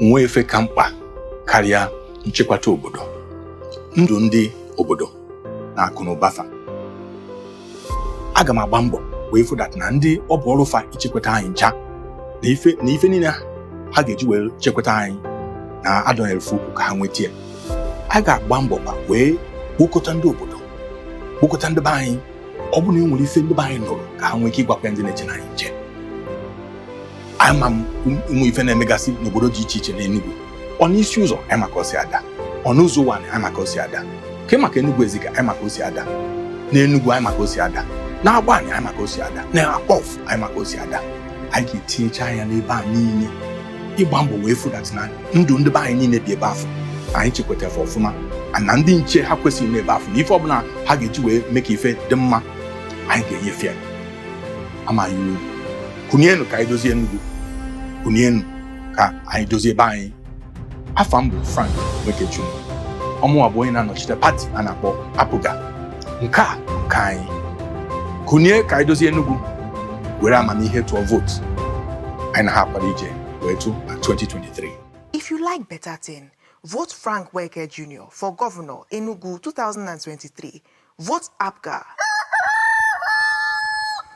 Nwee ife ka mkpa karịa nchekwata obodo, ndụ ndị obodo na akụ na ụba fa. Aga m agba mbọ wee fụ that na ndị ọ bụ ọrụ fa ichekwata anyị ncha na ife niile ha ga-eji wee chekwata anyị na adọnyere fa ukwu ka ha nweta ya. A ga-agba mbọ kwa wee kpokọta ndị obodo, kpokọta ndị be anyị. Ọ bụrụ na e nwere ife ndị be anyị nụrụ, ka ha nwee ike ịgwakwa ndị na-eche na anyị nche. Ama m ụmụ ife na-emegasị n'obodo dị iche iche n'Enugu. Ọ n'isi ụzọ anyị maka o si ada, ọ n'ụzọ ụwa anyị maka o si ada, ke maka Enugu Ezike anyị maka o si ada, n'Enugu anyị maka o si ada, n'Agbani anyị maka o si ada, na Akpọf anyị maka o si ada. Anyị ga-etinyecha anya n'ebe a niile ịgba mbọ wee fụ that na ndụ ndị be anyị niile bi ebe afọ anyị chekwata fa ọfụma, na ndị nche ha kwesịrị n'ebe afọ, na ife ọbụla ha ga-eji wee mee ka ife dị mma, anyị ga-enyefe ya. Ama anyị uru. Kụnienu ka anyị dozie Enugu, kụnienu ka anyị dozie ebe anyị. Afa m bụ Frank Nweke Junior. Ọmụwa bụ onye na-anọchite party a na-akpọ APGA. Nke a bụ nke anyị. Kụnie ka anyị dozie Enugu, were amamihe tụọ vootu anyị na ha akwado ije wee tụ na 2023. If you like better thing, vote Frank Nweke Jr. for Governor, Enugu 2023. Vote APGA.